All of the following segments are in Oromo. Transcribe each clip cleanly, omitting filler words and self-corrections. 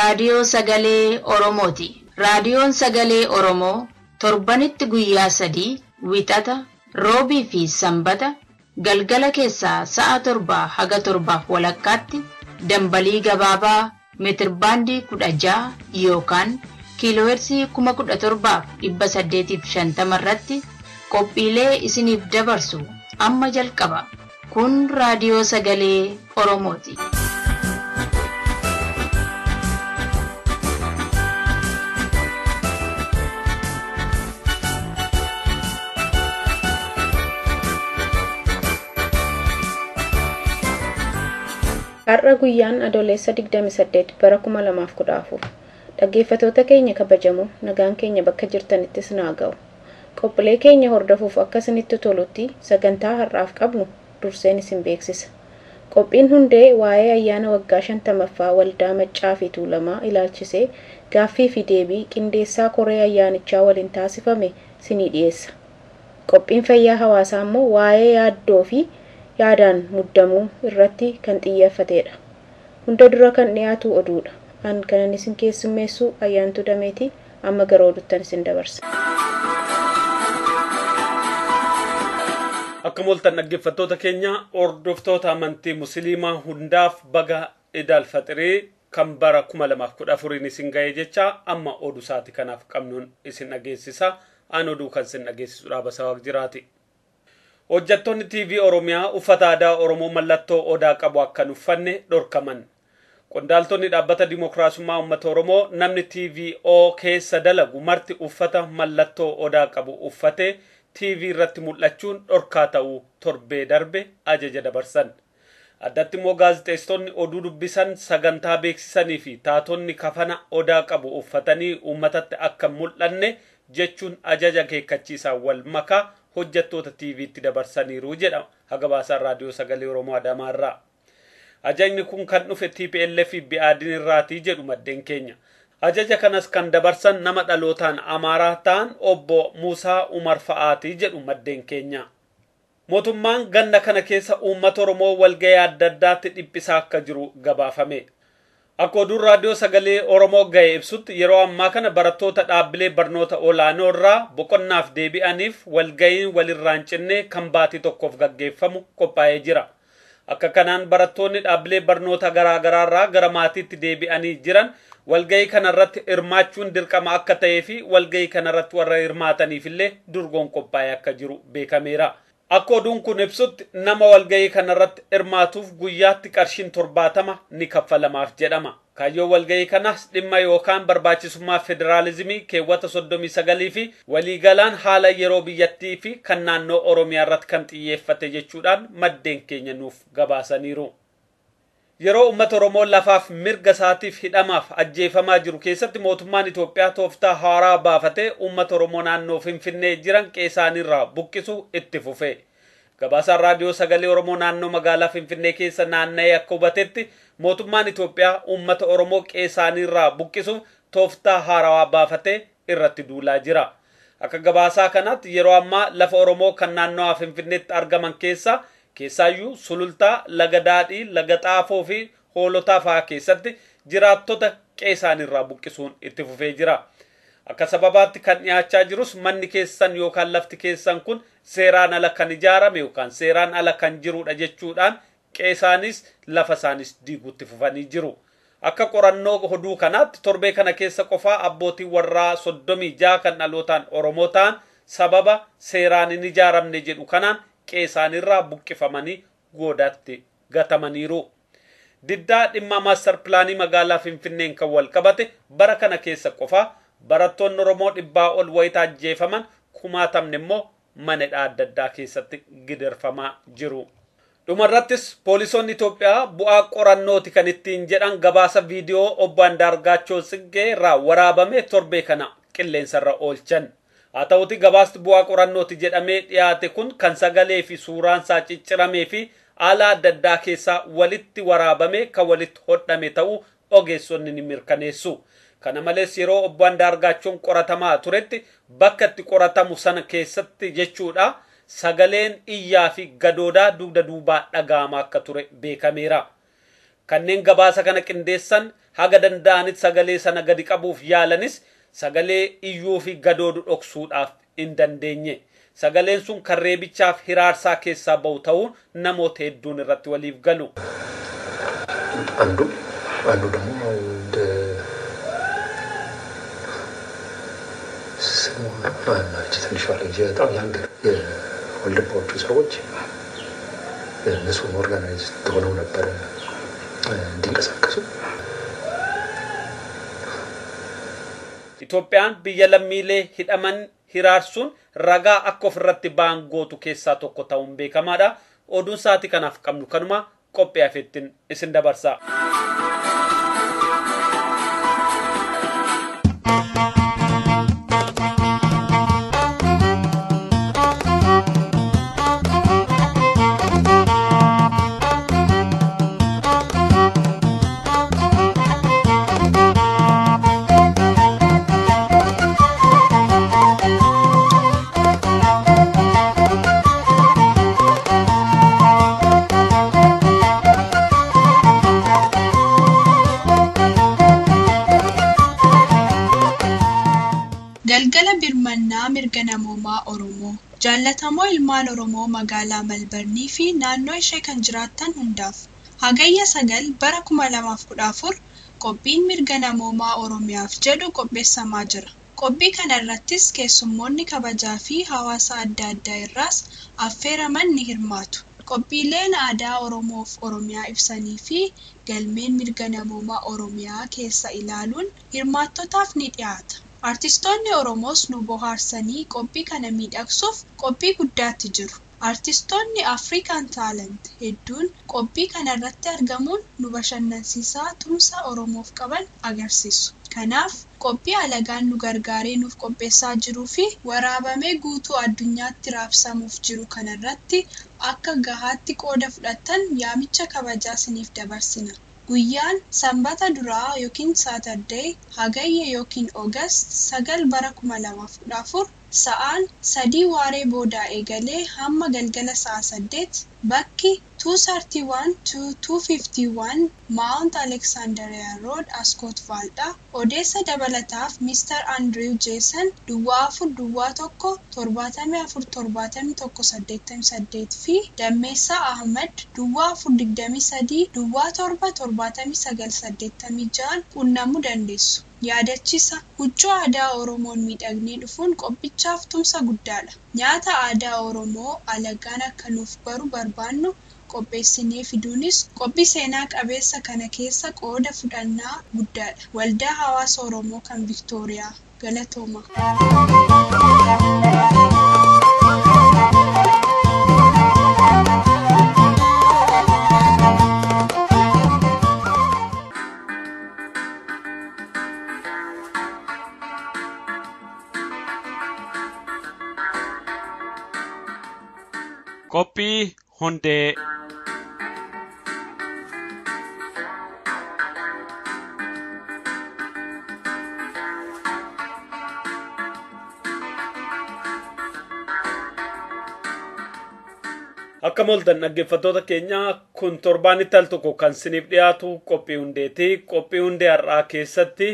Raadiyoo Sagalee Oromooti. Raadiyoon Sagalee Oromoo torbanitti guyyaa 3 Wixata, Roobii fi Sanbata galgala keessaa sa'a 7 haga 7:30tti dambalii gabaabaa meetirbaandii 16 yookaan kiiloohertzii 17,850 irratti qophiilee isiniif dabarsu amma jalqaba. Kun Raadiyoo Sagalee Oromooti. Har'a guyyaan Adoolessa 28 bara 2014. Dhaggeeffattoota keenya kabajamoo, nagaan keenya bakka jirtanittis naa ga'u. Qophiilee keenya hordofuuf akka isinitti tolutti sagantaa har'aaf qabnu durseen isin beeksisa. Qophiin hundee waa'ee ayyaana waggaa 50ffaa waldaa Maccaa fi Tuulamaa ilaalchisee gaaffii fi deebii qindeessaa koree ayyaanichaa waliin taasifame isinii dhiyeessa. Qophiin fayyaa hawaasaa immoo waa'ee yaaddoo fi yaadaan muddamuu irratti kan xiyyeeffatedha. Hunda dura kan dhiyaatu oduudha. An kanan isin keessummeessu Ayyaantuu Dameetii. Amma gara oduuttan isin dabarsa. Akka mooltan dhaggeeffattoota keenya, hordoftoota amantii Musliimaa hundaaf baga Idaal Faxirii kan bara 2014 isin ga'e jecha amma oduu isaati kanaaf qabnuun isin dhageessisa. An oduu kan isin dhageessisu Dhaaba Sawaaq jiraati. Hojjettoonni TV Oromiyaa uffata aadaa Oromoo mallattoo odaa qabu akka hin uffanne dhorkaman. Qondaaltonni dhaabbata Dimookiraasummaa Uummata Oromoo namni TVO keessa dalagu marti uffata mallattoo odaa qabu uffatee TV irratti mul'achuun dhorkaa ta'uu torbee darbe ajaja dabarsan. Addatti immoo gaazexeessitoonni oduu dubbisan, sagantaa beeksisanii fi taatonni kafana odaa qabu uffatanii uummatatti akka mul'anne jechuun ajaja akeekkachiisaa wal makaa hojjettoota TV'tti dabarsaniiru jedha hagabaasaan Raadiyoo Sagalee Oromoo Adamaa irraa. Ajajni kun kan dhufe TPLF fi Bi'aadin irraatii jedhu maddeen keenya. Ajaja kanas kan dabarsan nama dhalootaan Amaaraa ta'an obbo Muusaa Umar fa'aatii jedhu maddeen keenya. Mootummaan ganna kana keessa uummata Oromoo walga'ii adda addaatti dhiphisaa akka jiru gabaafame. Akka oduun Raadiyoo Sagalee Oromoo ga'e ibsutti yeroo ammaa kana barattoota dhaabbilee barnoota olaanoo irraa boqonnaaf deebi'aniif walga'iin walirraa hin cinne kan baatii tokkoof gaggeeffamu qophaa'ee jira. Akka kanaan barattoonni dhaabbilee barnoota garaa garaa irraa gara maatiitti deebi'anii jiran walga'ii kanarratti hirmaachuun dirqama akka ta'ee fi walga'ii kanarratti warra hirmaataniif illee durgoon qophaa'ee akka jiru beekameera. Akka oduun kun ibsutti nama walga'ii kanarratti hirmaatuuf guyyaatti qarshiin 70 ni kaffalamaaf jedhama. Kaayyoon walga'ii kanaas dhimma yookaan barbaachisummaa federaalizimii keewwata 39 fi waliigalaan haala yeroo biyyattii fi kan naannoo Oromiyaa irratti kan xiyyeeffate jechuudhaan maddeen keenya nuuf gabaasaniiru. Yeroo uummata Oromoo lafaaf mirga isaatiif hidhamaaf ajjeefamaa jiru keessatti mootummaan Itoophiyaa tooftaa haaraa baafatee uummata Oromoo naannoo Finfinnee jiran qe'eesaaniirraa buqqisuu itti fufe. Gabaasaan Raadiyoo Sagalee Oromoo naannoo magaalaa Finfinnee keessa naanna'ee akka hubatetti mootummaan Itoophiyaa uummata Oromoo qe'eesaaniirraa buqqisuuf tooftaa haarawaa baafatee irratti duulaa jira. Akka gabaasaa kanaatti yeroo ammaa lafa Oromoo kan naannoo Finfinneetti argaman keessa keessaayyuu Sulultaa, Laga Daadhii, Laga Xaafoo fi Hoolotaa fa'aa keessatti jiraattota qe'eesaaniirraa buqqisuun itti fufee jira. Akka sababaatti kan dhiyaachaa jirus manni keessan yookaan lafti keessan kun seeraan ala kan ijaarame yookaan seeraan ala kan jirudha jechuudhaan qe'eesaanis lafa isaanis diiguutti fufanii jiru. Akka qorannoo oduu kanaatti torbee kana keessa qofaa abbootiin warraa 36 kan dhalootaan Oromoo ta'an sababa seeraan hin ijaaramne jedhu kanaan qe'eesaaniirraa buqqifamanii goodaatti gatamaniiru. Diddaa dhimma maaster pilaanii magaalaa Finfinneen kan wal qabate bara kana keessa qofaa barattoonni Oromoo 100 ol wayitaa ajjeefaman, kumaatamni immoo mana adda addaa keessatti gidirfamaa jiru. Dhumarrattis poolisoonni Itoophiyaa bu'aa qorannooti kan ittiin jedhan gabaasa viidiyoo obbo Andaargaachoo Tsiggee irraa waraabame torbee kana qilleensarra oolchan. Haa ta'uti gabaasti bu'aa qorannooti jedhamee dhiyaate kun kan sagalee fi suuraan isaa cicciramee fi haala adda addaa keessaa walitti waraabame kan walitti hodhame ta'uu ogeessonni ni mirkaneessu. Kana malees yeroo obbo Andaargaachoon qoratamaa turetti bakka itti qoratamu sana keessatti jechuudha sagaleen iyyaa fi gadoodaa dugda duubaa dhaga'amaa akka ture beekameera. Kanneen gabaasa kana qindeessan Haga danda'anitti sagalee sana gadi qabuuf yaalanis sagalee iyyuu fi gadoodu dhoksuudhaaf hin dandeenye. Sagaleen sun kan reebichaaf hiraarsaa keessaa bahu ta'uun namoota hedduun irratti waliif galu. አንዱ አንዱ ደግሞ እንደ ስሟ ማናች ትንሿ ልጅ በጣም ያንገር የወልድባዎቹ ሰዎች እነሱም ኦርጋናይዝ ሆነው ነበረ እንዲንቀሳቀሱ። Itoophiyaan biyya lammiilee hidhaman hiraarsuun ragaa akka ofirratti ba'an gootu keessaa tokko ta'uun beekamaadha. Oduun sa'aatii kanaaf qabnu kanuma qophii hafeettiin isin dabarsa. Galgala birmannaa mirga namoomaa Oromoo. Jaallatamoo ilmaan Oromoo magaalaa Malbarnii fi naannoo ishee kan jiraattan hundaaf. Hagayya 9 bara 2014 qophiin mirga namoomaa Oromiyaaf jedhu qopheessamaa jira. Qophii kana irrattis keessummoonni kabajaa fi hawaasa adda addaa irraas affeeraman ni hirmaatu. Qophiileen aadaa Oromoof Oromiyaa ibsanii fi galmeen mirga namoomaa Oromiyaa keessa ilaaluun hirmaattotaaf ni dhiyaata. Artistoonni Oromoos nu bohaarsanii qophii kana miidhagsuuf qophii guddaatti jiru. Artistoonni Afrikaan Talent hedduun qophii kana irratti argamuun nu bashannansiisaa tumsa Oromoof qaban agarsiisu. Kanaaf qophii alagaan nu gargaaree nuuf qopheessaa jiruu fi waraabamee guutuu addunyaatti raabsamuuf jiru kanarratti akka gahaatti qooda fudhattan yaamicha kabajaa isiniif dabarsina. Guyyaan Sanbata duraa yookiin Saatardee Hagayya yookiin Oogast 9 bara 2014 sa'aan 3 waaree boodaa eegalee hamma galgala sa'a 8 bakki 231 to 251 Mount Alexandria Road Ascot Valdha. Odeessa dabalataaf Mr. Andrew Jason 04 01 74 71 88 fi Dammeessaa Ahmad 04 23 07 79 86 qunnamuu dandeessu. Yaadachisa huccuu aadaa Oromoon miidhagnee dhufuun qophichaaf tumsa guddaadha. Nyaata aadaa Oromoo alagaan akka nuuf baru barbaannu qopheessinee fiduunis qophii seenaa qabeessa kana keessa qooda fudhannaa guddaadha. Waldaa Hawaasa Oromoo kan Viktooriyaa. Galatooma. Qophii hundee. Akka mooltan dhaggeeffattoota keenya kun torbaanitti al tokko kan siniif dhiyaatu qophii hundeeti. Qophii hundee har'aa keessatti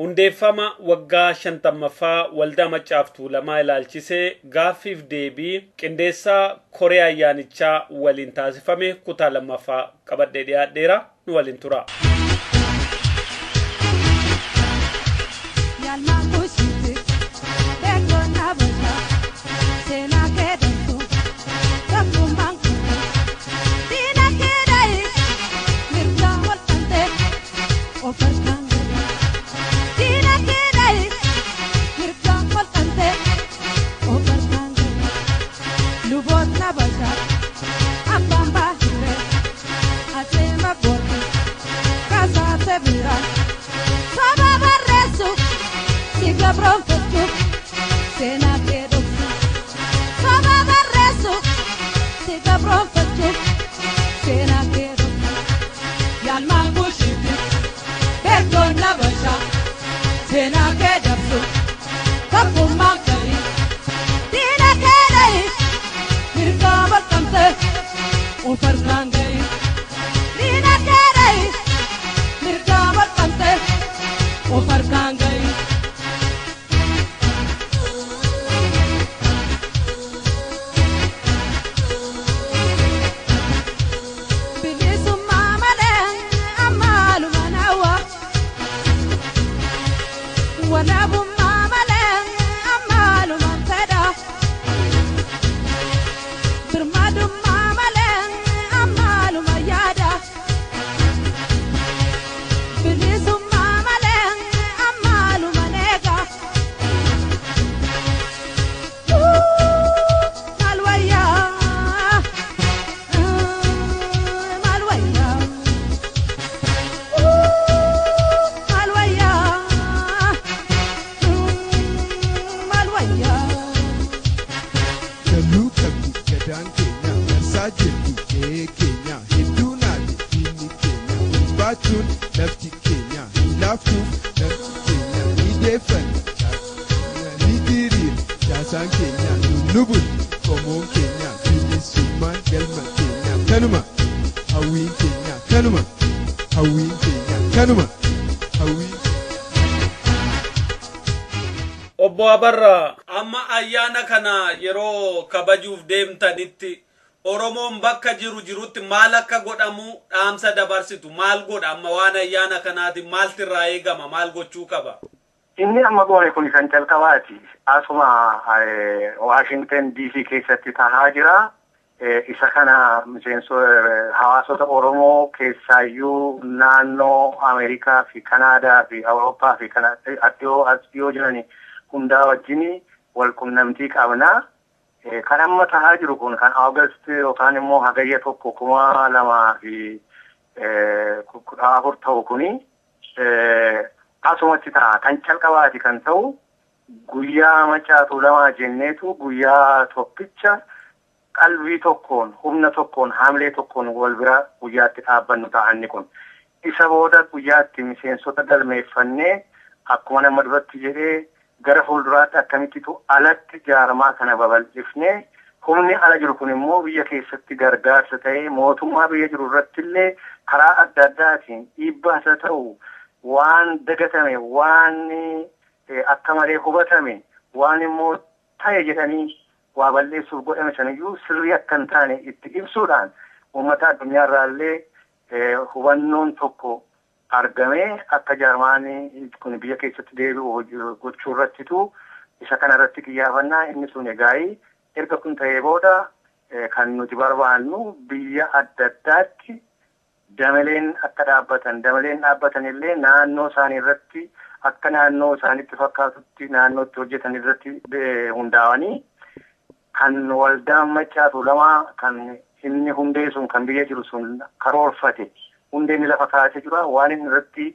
hundeeffama waggaa 50ffaa waldaa Maccaaf Tuulamaa ilaalchisee gaaffiif deebii qindeessaa koree ayyaanichaa waliin taasifame kutaa 2ffaa qabadhee dhiyaadheera. Nu waliin tura. Ofarkaan ga'e, diina keeree, mirgaa bal'aan. Walabummaa malee ammaalumaan fedha. Birmadummaa malee ammaaluma yaada. Bilisummaa malee ammaaluma eega. Maal wayyaa? Maal wayyaa? Maal wayyaa? Maal wayyaa? Galuu qabdi gadaan keenya marsaa jirti qe'ee keenya hedduu naati diinni keenya ulfaachuun lafti keenya hin laaftuuf lafti keenya ni deeffanna ni diriira jaasaan keenya nu bulti qomoon keenya bilisummaan galma keenya kanuma hawwiin keenya kanuma hawwiin keenya kanuma hawwiin. Obbo Abarraa, amma ayyaana kana yeroo kabajuuf deemtanitti Oromoon bakka jiru jirutti maal akka godhamu dhaamsa dabarsitu? Maal godha amma waan ayyaana kanaatiin maaltu irraa eegama, maal gochuu qaba? Inni amma goone kun kan calqabaati. Asuma Washington DC keessatti tahaa jira. Isa kana miseensota hawaasota Oromoo keessaayyuu naannoo Ameerikaa fi Kanaadaa fi Awurooppaa fi kana dhiyoo as dhiyoo jiran hundaa wajjin wal qunnamtii qabna. Kan amma tahaa jiru kun kan August yookaan immoo Hagayya 1, 2014 ta'u kuni asumatti ta'a. Kan calqabaati kan ta'u guyyaa Maccaa Tuulamaa jenneetu guyyaa tokkicha qalbii tokkoon, humna tokkoon, haamilee tokkoon wal bira guyyaatti dhaabbannu ta'anni kun. Isa booda guyyaatti miseensota galmeeffannee akkuma nama duratti jedhee gara fuulduraatti akkamittitu alatti jaarmaa kana babal'ifnee humni ala jiru kun immoo biyya keessatti gargaarsa ta'ee mootummaa biyya jiru irratti illee karaa adda addaatiin dhiibbaa isa ta'u waan dagatame, waan akka malee hubatame, waan immoo ta'e jedhanii waa balleessuuf godhame saniyyuu sirrii akka hin taane itti ibsuudhaan uummata addunyaarraa illee hubannoon tokko argamee akka jaarmaan kun biyya keessatti deebi'u gochuu irrattitu isa kana irratti xiyyeeffannaa. Inni sun egaa erga kun ta'ee booda kan nuti barbaannu biyya adda addaatti dameleen akka dhaabbatan, dameleen dhaabbatan illee naannoo isaanii irratti akka naannoo isaanitti fakkaatutti naannootti hojjetan irratti hundaa'anii kan waldaan Maccaa Tuulamaa kan inni hundee sun kan biyya jiru sun karoorfate hundeen inni lafa kaasee jira, waan inni irratti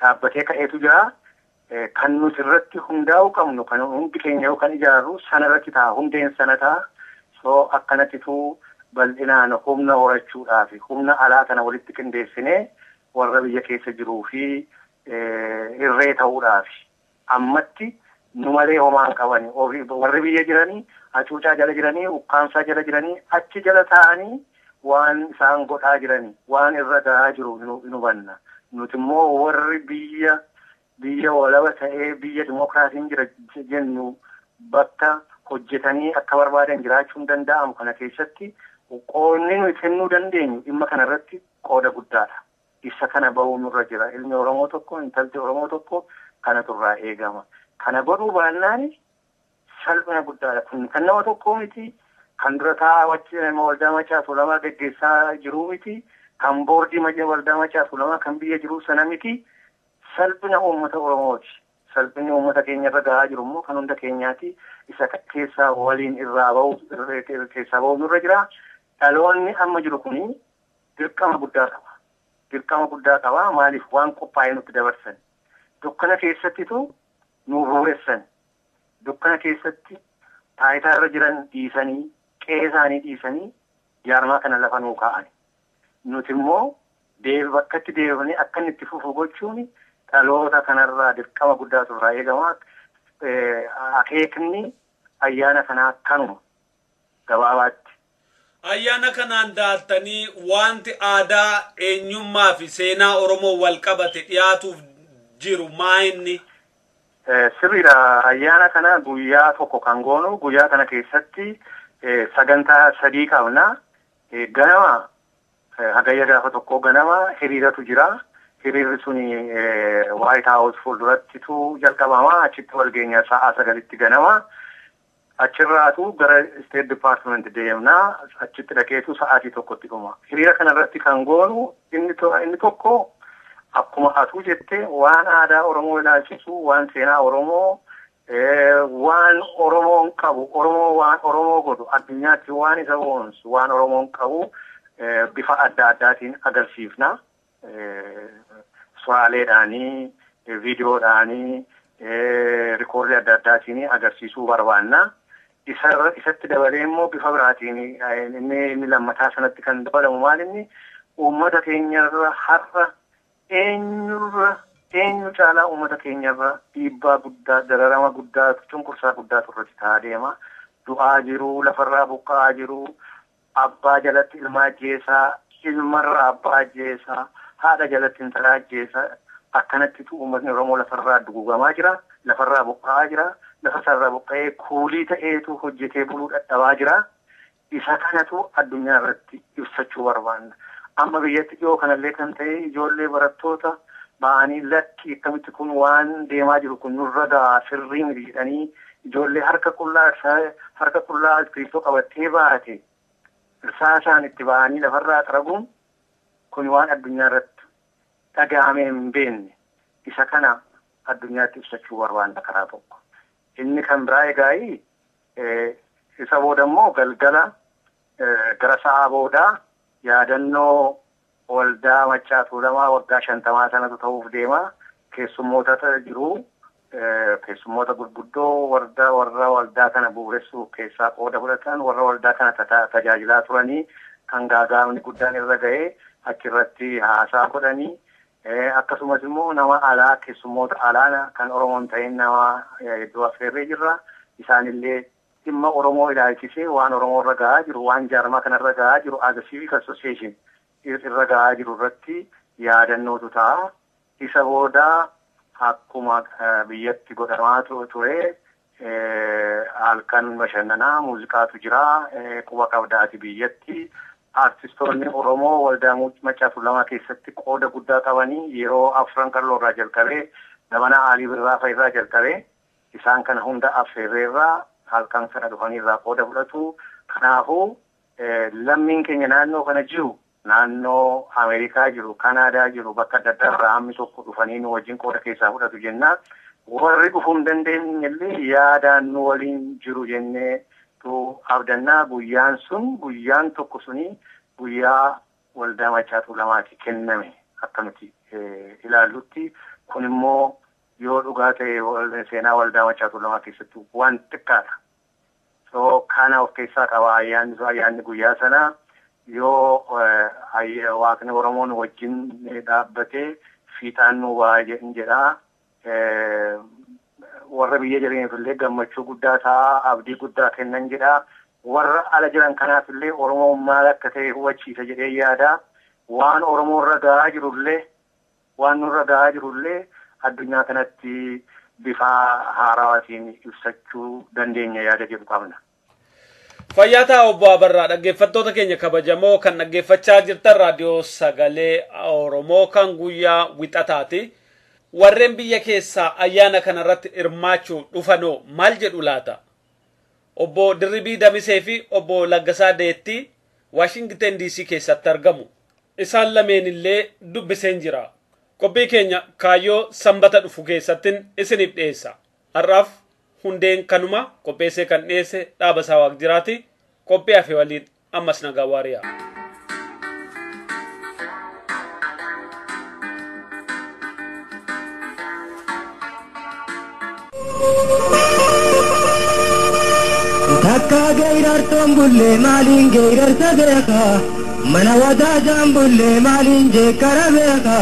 dhaabbatee ka'eetu jira. Kan nuti irratti hundaa'uu qabnu kan hundi keenya yoo kan ijaarru sana irratti ta'a, hundeen sana ta'a. So akkanattitu bal'inaan humna horachuudhaaf humna alaa kana walitti qindeessinee warra biyya keessa jiruu fi irree ta'uudhaaf ammatti nu malee homaan qabani. Warri biyya jiranii hacuucaa jala jiranii, ukkaamsaa jala jiranii, achi jala taa'anii waan isaan godhaa jiranii waan irra gahaa jiru nu hubanna. Nuti immoo warri biyya walaba ta'ee biyya dimookiraasiin jira jennu bakka hojjetanii akka barbaadan jiraachuun danda'amu kana keessatti qoodni nuyi kennuu dandeenyu dhimma kana irratti qooda guddaadha. Isa kana bahuu nurra jira. Ilmi Oromoo tokko, intalti Oromoo tokko kanatu irraa eegama. Kana godhuu baannaan salphina guddaadha. Kun kan nama tokkoo miti, kan dura taa'aa waldaa Maccaa Tuulamaa geggeessaa jiruu miti, kan boordii waldaa Maccaa Tuulamaa kan biyya jiruu sana miti. Salphina uummata Oromooti. Salphinni uummata keenya irra gahaa jiru immoo kan hunda keenyaati. Isa keessaa waliin irraa bahu keessaa bahu nurra jira. Dhaloonni amma jiru kuni dirqama guddaa qaba. Dirqama guddaa qaba. Maaliif waan qophaa'ee nutti dabarsan? Dukkana keessattitu nu bu'uuressan. Dukkana keessatti taayitaa irra jiran dhiisanii, qe'ee isaanii dhiisanii jaarmaa kana lafa nuu kaa'an. Nuti immoo bakkatti deebifnee akka inni itti fufu gochuun dhaloota kanarraa dirqama guddaatu irraa eegama. Akeekni ayyaana kanaa kanuma gabaabaatti. Ayyaana kanaan daattanii wanti aadaa, eenyummaa fi seenaa Oromoo wal qabate dhiyaatuuf jiru maa inni? Sirriidha. Ayyaana kana guyyaa tokko kan goonu guyyaa kana keessatti sagantaa sadii qabna. Ganama Hagayya gaafa tokko ganama hiriiratu jira. Hiriirri suni White House fuuldurattitu jalqabama. Achitti walgeenya sa'a 9tti ganama. Achirraatu gara State Department deemna. Achitti dhaqeetu sa'aatii 1tti dhuma. Hiriira kanarratti kan goonu inni tokko akkuma atuu jette waan aadaa Oromoo ilaalchisu, waan seenaa Oromoo, waan Oromoon qabu, Oromoo waan Oromoo godhu, addunyaatti waan isa boonsu, waan Oromoon qabu bifa adda addaatiin agarsiifna. Suuraaleedhaanii, viidiyoodhaanii, rikoordii adda addaatiin agarsiisuu barbaanna. Isatti dabalee immoo bifa biraatiin inni lammataa sanatti kan dabalamu maal inni uummata keenyarra har'a eenyu caalaa uummata keenyarra dhiibbaa guddaa, dararama guddaa, cunqursaa guddaatu irratti ta'aa deema. Du'aa jiru, lafarraa buqqa'aa jiru, abbaa jalatti ilma ajjeesaa, ilmarraa abbaa ajjeesaa, haadha jalatti intala ajjeesaa. Akkanattitu uummatni Oromoo lafarraa dugugamaa jira, lafarraa buqqa'aa jira, lafa isaarraa buqqa'ee kuulii ta'eetu hojjetee buluu dadhabaa jira. Isa kanatu addunyaa irratti ibsachuu barbaanna. Amma biyyatti dhiyoo kanallee kan ta'e ijoollee barattoota ba'anii lakki akkamitti kun waan deemaa jiru kun nurra gahaa sirrii miti jedhanii ijoollee harka qullaa iskiriiptoo qabattee baate irsaasaan itti ba'anii lafarraa xaraguun kun waan addunyaa irratti dhaga'amee hin beekne. Isa kana addunyaatti ibsachuu barbaanna karaa tokko. Inni kan biraa egaa isa booda immoo galgala gara sa'a boodaa yaadannoo waldaa Maccaa Tuulamaa waggaa 50 sanatu ta'uuf deema. Keessummoota jiru. Keessummoota gurguddoo warra waldaa kana bu'uuressuu keessaa qooda fudhatan, warra waldaa kana tajaajilaa turanii kan gaagaamni guddaan irra ga'ee achirratti haasaa godhanii, akkasumas immoo nama alaa, keessummoota alaa kan Oromoon ta'in nama hedduu affeerree jirra. Isaanillee dhimma Oromoo ilaalchisee waan Oromoo irra gahaa jiru, waan jaarmaa kanarra gahaa jiru, as a civic association irra gahaa jiru irratti yaadannootu ta'a. Isa booda akkuma biyyatti godhamaa ture halkan bashannanaa muuziqaatu jira. Quba qabdaati biyyatti. Artistoonni Oromoo waldaa Maccaa Tuulamaa keessatti qooda guddaa qabanii yeroo Afran Qalloo irraa jalqabee Zamana Alii Birraa fa'a irraa jalqabee isaan kana hunda affeerreerraa halkan sana dhufanii irraa qooda fudhatu. Kanaafuu lammiin keenya naannoo kana jiru, naannoo Ameerikaa jiru, Kanaadaa jiru, bakka adda addaa irraa hammi tokko dhufanii nu wajjin qooda keessaa fudhatu jenna. Warri dhufuu hin dandeenye illee yaadaan nu waliin jiru jennee abdannaa. Guyyaan sun guyyaan tokko suni guyyaa waldaa Maccaa Tuulamaati kenname akka nuti ilaallutti. Kun immoo yoo dhugaa ta'e seenaa waldaa Maccaa Tuulamaa keessatti waan xiqqaadha. So kana of keessaa qaba ayyaanni sun, ayyaanni guyyaa sanaa yoo waaqni Oromoon wajjin dhaabbatee fiixaan nu ba'a jedhaa. Warra biyya jiraniif illee gammachuu guddaa ta'a, abdii guddaa kennan jedha. Warra ala jiran kanaaf illee Oromoon maal akka ta'e hubachiisa jedhee yaada. Waan Oromoo irra gahaa jirullee, waan nurra gahaa jirullee addunyaa kanatti bifa haarawaatiin ibsachuu dandeenya yaada jedhu qabna. Fayyaa ta'a obbo Abarraa. Dhaggeeffattoota keenya kabajamoo kan dhaggeeffachaa jirtan raadiyoo sagalee Oromoo kan guyyaa wixataati. Warreen biyya keessaa ayyaana kanarratti hirmaachuu dhufanoo maal jedhu laata? Obbo Dirribii Damisee fi obbo Laggasaa Deettii Waashingten DC keessatti argamu. Isaan lameen illee dubbiseen jira. Qophii keenya kaayyoo sanbata dhufu keessattin isiniif dhiyeessa. Har'aaf hundeen kanuma qopheessee kan dhiyeesse Dhaabasaa Waaqjiraati. Qophii hafe waliin ammas nagaa waariyaa. Takka geerartoon bullee maaliin geerarsa beeka, mana wadaajaan bullee maaliin jeekkara beeka,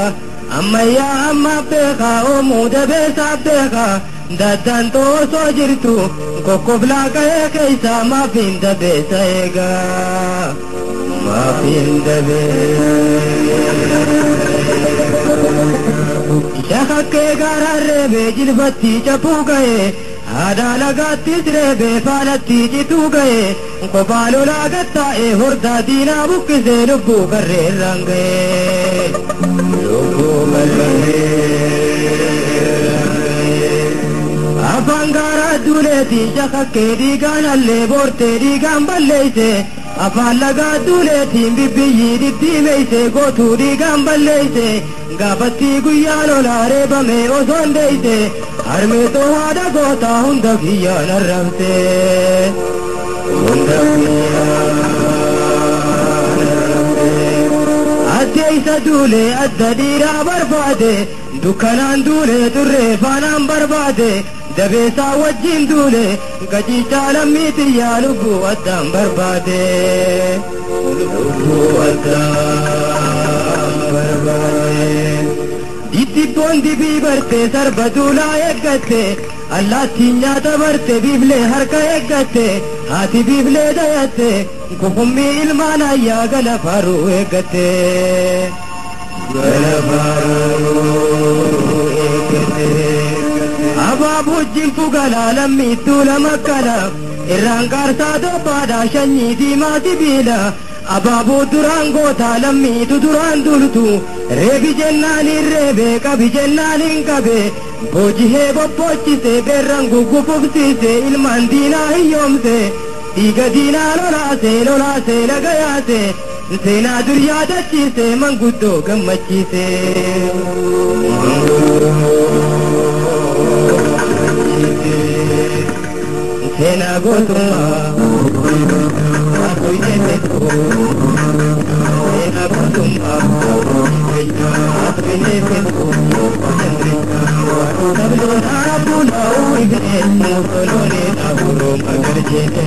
ammayyaa amma beeka, oomuu dabeessaa beeka, daddantoo osoo jirtu kokkoflaa qa'ee keessa maafiin dabeessa eegaa, maafiin dabeessa. Shakakkee gaaraan reebee jilbatti cabuu ga'ee, haadha lagaattis reebee faalatti cituu ga'ee, kophaa lolaa gattaa'ee hordaa diinaa buqqisee lubbuu karreerraan ga'ee. Lubbuu Afaan gaaraa duuleeti shakakkee dhiigaan allee boortee dhiigaan balleeyse afaan lagaa duuleetiin bibbiyyii dhittiimeeyse gootuu dhiigaan balleeyse gaafattii guyyaa lolaa reebame osoon deeyse harmeetoo haadha gootaa hunda kiyyaan arrabse hunda kiyyaan arrabse addeeysa duulee adda dhiiraa barbaade dukkanaan duulee turree faanaan barbaade dabeessaa wajjin duule gajiichaa lammii xiyyaa lubbuu addaan barbaade lubbuu addaan barbaade Didibboon dibii barte sarba duulaa eeggatte allaattiin nyaata barte biiflee harka eeggatte haati biiflee dayatte kufummii ilmaan ayyaa gala faaruu eeggatte gala faaruu eeggatte. Abaaboo jinfu galaa lammiittuu lama kala irraan qaarsaa dobbaadhaa shanyii diimaa sibiila abaaboo duraan gootaa lammiitu duraan dultu reebi jennaan hin reebe qabi jennaan hin qabe boojihee bobboochisee beerran guggufufsiise ilmaan diinaa hiyyoomse dhiiga diinaa lolaase lolaase laga yaase seenaa dur yaadachiise manguddoo gammachiise. Seenaa gootummaa afuyyeetetu seenaa gootummaa afuyyeetetu sabloota fuula uwwifee musoloonee dhaaburoo magarjeete.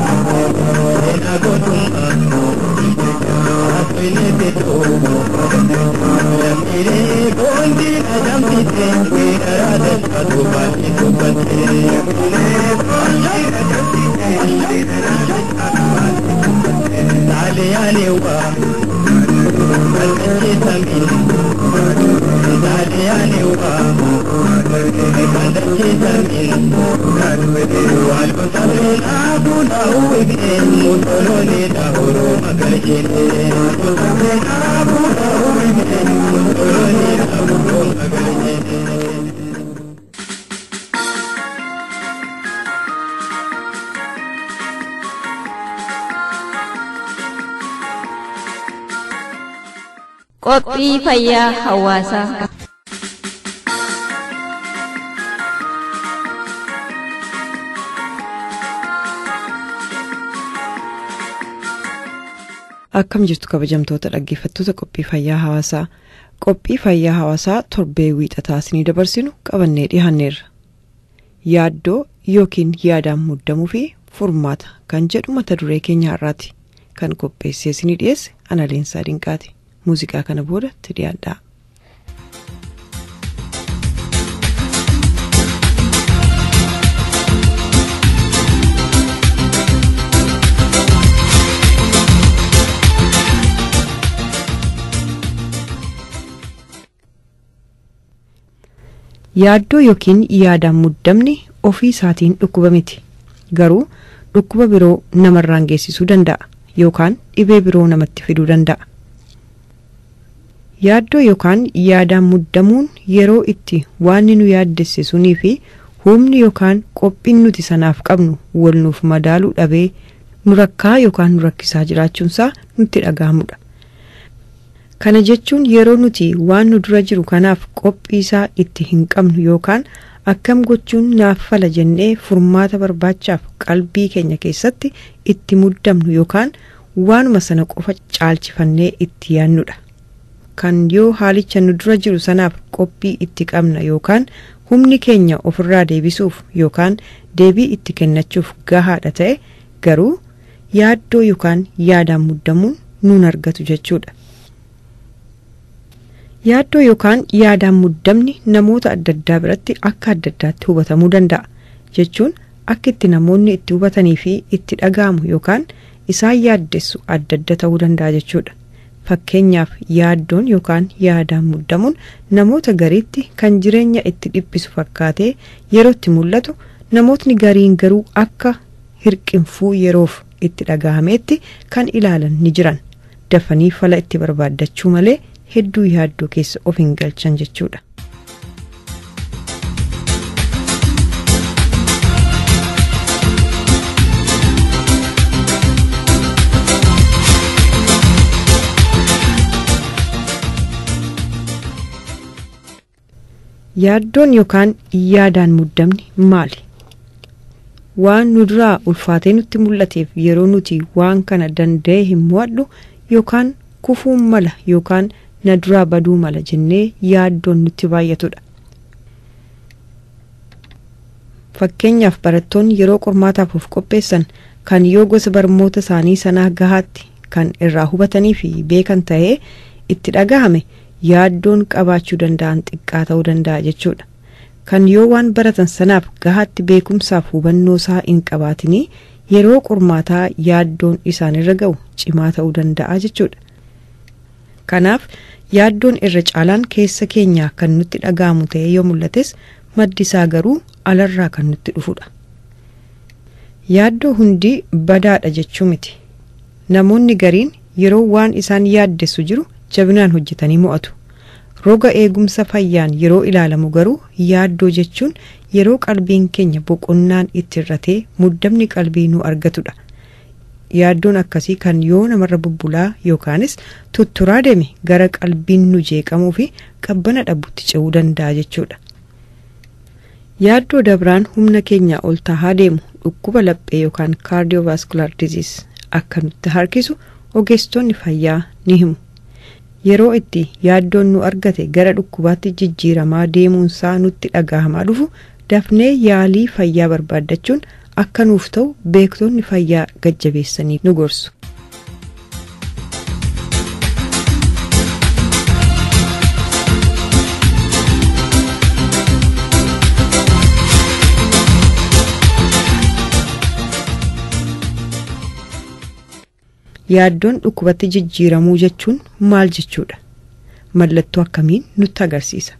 Seenaa gootummaa afuyyeetetu lammiilee boondii adamsite weeraraa dachatu baay'ee dubbatte. Xaaliyaaniiwwa kan dachiisamiin Xaaliyaaniiwwa kan dachiisamiin Waalgosa fuula uwwifee musoloonee dhaaburoo magarjeete. Fuula uwwifee musoloonee dhaaburoo magarjeete. Qophii fayyaa hawaasaa. Akkam jirtu kabajamtoota dhaggeeffattoota qophii fayyaa hawaasaa. Qophii fayyaa hawaasaa torbee wiixataa isinii dabarsinu qabannee dhiyaanneerra. Yaaddoo yookiin yaadaan muddamuu fi furmaata kan jedhu mata duree keenya har'aati. Kan qopheessee isinii dhiyeesse Analeensaa Dinqaati. Muuziqaa kana booda itti dhiyaadhaa. Yaaddoo yookiin yaadaan muddamni ofii isaatiin dhukkuba miti. Garuu dhukkuba biroo namarraan geessisuu danda'a yookaan dhibee biroo namatti fiduu danda'a. Yaaddoo yookaan yaadaan muddamuun yeroo itti waan nu yaaddesse sunii fi humni yookaan qophiin nuti sanaaf qabnu wal nuuf madaaluu dhabee nu rakkaa yookaan nu rakkisaa jiraachuunsaa nutti dhaga'amudha. Kana jechuun yeroo nuti waan nu dura jiru kanaaf qophii isaa itti hin qabnu yookaan akkam gochuun naaf fala jennee furmaata barbaachaaf qalbii keenya keessatti itti muddamnu yookaan waanuma sana qofa caalchifannee itti yaannudha. Kan yoo haalicha nu dura jiru sanaaf qophii itti qabna yookaan humni keenya ofirraa deebisuuf yookaan deebii itti kennachuuf gahaadha ta'e garuu yaaddoo yookaan yaadaan muddamuun nuun argatu jechuudha. Yaaddoo yookaan yaadaan muddamni namoota adda addaa biratti akka adda addaatti hubatamuu danda'a jechuun akka itti namoonni itti hubatanii fi itti dhaga'amu yookaan isaan yaaddessu adda adda ta'uu danda'a jechuudha. Fakkeenyaaf yaaddoon yookaan yaadaan muddamuun namoota gariitti kan jireenya itti dhiphisu fakkaatee yeroo itti mul'atu namootni gariin garuu akka hirqinfuu yeroof itti dhaga'ameetti kan ilaalan ni jiran. dafanii fala itti barbaaddachuu malee hedduu yaaddoo keessa of hin galchan jechuudha. Yaaddoon yookaan yaadaan muddamni maali? Waan nu duraa ulfaatee nutti mul'ateef yeroo nuti waan kana danda'e hin mo'adhu yookaan kufuun mala yookaan na duraa baduu mala jennee yaaddoon nutti baay'atudha. Fakkeenyaaf barattoonni yeroo qormaataaf of qopheessan kan yoo gosa barnoota isaanii sanaa gahaatti kan irraa hubatanii fi beekan ta'ee itti dhagahame yaaddoon qabaachuu danda'an xiqqaa ta'uu danda'a jechuudha. Kan yoo waan baratan sanaaf gahaatti beekumsaaf hubannoo isaa hin qabaatinii yeroo qormaataa yaaddoon isaanirra ga'u cimaa ta'uu danda'a jechuudha. Kanaaf yaaddoon irra caalaan keessa keenyaa kan nutti dhaga'amu ta'ee yoo mul'ates maddi isaa garuu alarraa kan nutti dhufudha. Yaaddoo hundi badaadha jechuu miti. Namoonni gariin yeroo waan isaan yaaddessu jiru jabinaan hojjetanii mo'atu. Roga eegumsa fayyaan yeroo ilaalamu garuu yaaddoo jechuun yeroo qalbiin keenya boqonnaan itti irratee muddamni qalbii nu argatudha. Yaaddoon akkasii kan yoo namarra bubbulaa yookaanis tutturaa deeme gara qalbiin nu jeeqamuu fi qabbana dhabutti ce'uu danda'a jechuudha. Yaaddoo dabraan humna keenyaa ol tahaa deemu dhukkuba laphee yookaan cardiovascular disease akka nutti harkisu ogeessonni fayyaa ni himu. Yeroo itti yaaddoon nu argate gara dhukkubaatti jijjiiramaa deemuunsaa nutti dhagahamaa dhufu dafnee yaalii fayyaa barbaaddachuun akka nuuf ta'u beektonni fayyaa gajjabeessanii nu gorsu. Yaaddoon dhukkubatti jijjiiramuu jechuun maal jechuudha? Mallattoo akkamiin nutti agarsiisa?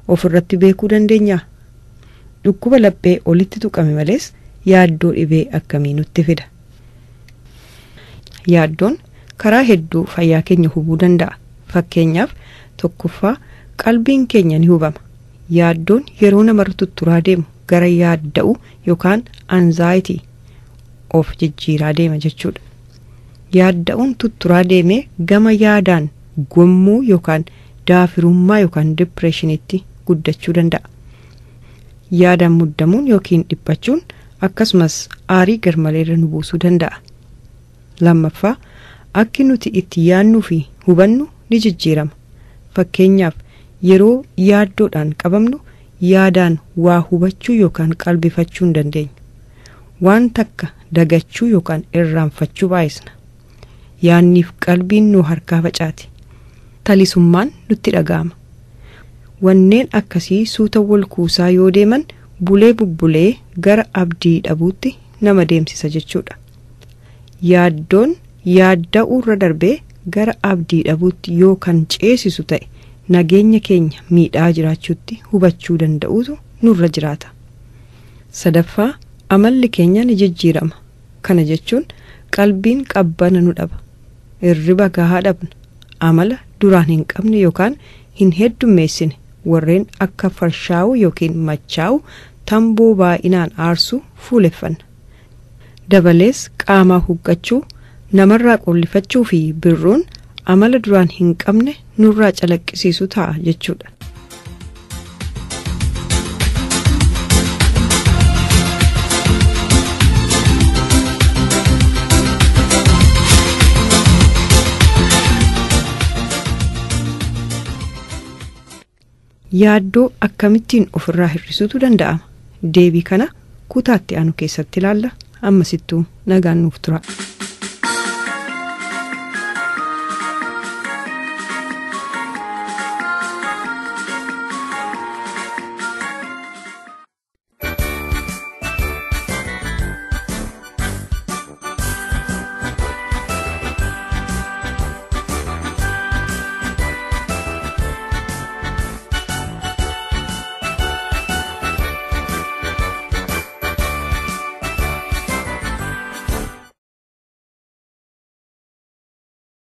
Ofirratti beekuu dandeenyaa? Dhukkuba laphee olitti tuqame malees yaaddoo dhibee akkamii nutti fida? Yaaddoon karaa hedduu fayyaa keenya hubuu danda'a. Fakkeenyaaf tokkoffaa qalbiin keenya ni hubama. Yaaddoon yeroo namarra tutturaa deemu gara yaadda'u yookaan anzaayitii of jijjiiraa deema jechuudha. Yaadda'uun tutturaa deemee gama yaadaan gommuu yookaan daafirummaa yookaan dipireeshiniitti guddachuu danda'a. Yaadaan muddamuun yookiin dhiphachuun akkasumas aarii garmaleerra nu buusuu danda'a. Lammaffaa akki nuti itti yaadnuu fi hubannu ni jijjiirama. Fakkeenyaaf yeroo yaaddoodhaan qabamnu yaadaan waa hubachuu yookaan qalbifachuu hin dandeenyu. Waan takka dagachuu yookaan irraanfachuu baay'isna. Yaanniif qalbiin nu harkaa facaati. Talisummaan nutti dhaga'ama. Wanneen akkasii suuta wal kuusaa yoo deeman bulee bubbulee gara abdii dhabuutti nama deemsisa jechuudha. Yaaddoon yaadda'uurra darbee gara abdii dhabuutti yoo kan ceesisu ta'e nageenya keenya miidhaa jiraachuutti hubachuu danda'uutu nurra jiraata. Sadaffaa amalli keenya ni jijjiirama. Kana jechuun qalbiin qabbana nu dhaba. Hirriba gahaa dhabna. Amala duraan hin qabne yookaan hin heddummeessine warreen akka farshaa'u yookiin machaa'u tamboo baay'inaan aarsu fuuleffanna. Dabalees qaamaa huqqachuu, namarraa qollifachuu fi birruun amala duraan hin qabne nurraa calaqqisiisu ta'a jechuudha. Yaaddoo akkamittiin ofirraa hir'isuutu danda'ama? Deebii kana kutaatti aanu keessatti ilaalla. Ammasittuu nagaan nuuf tura.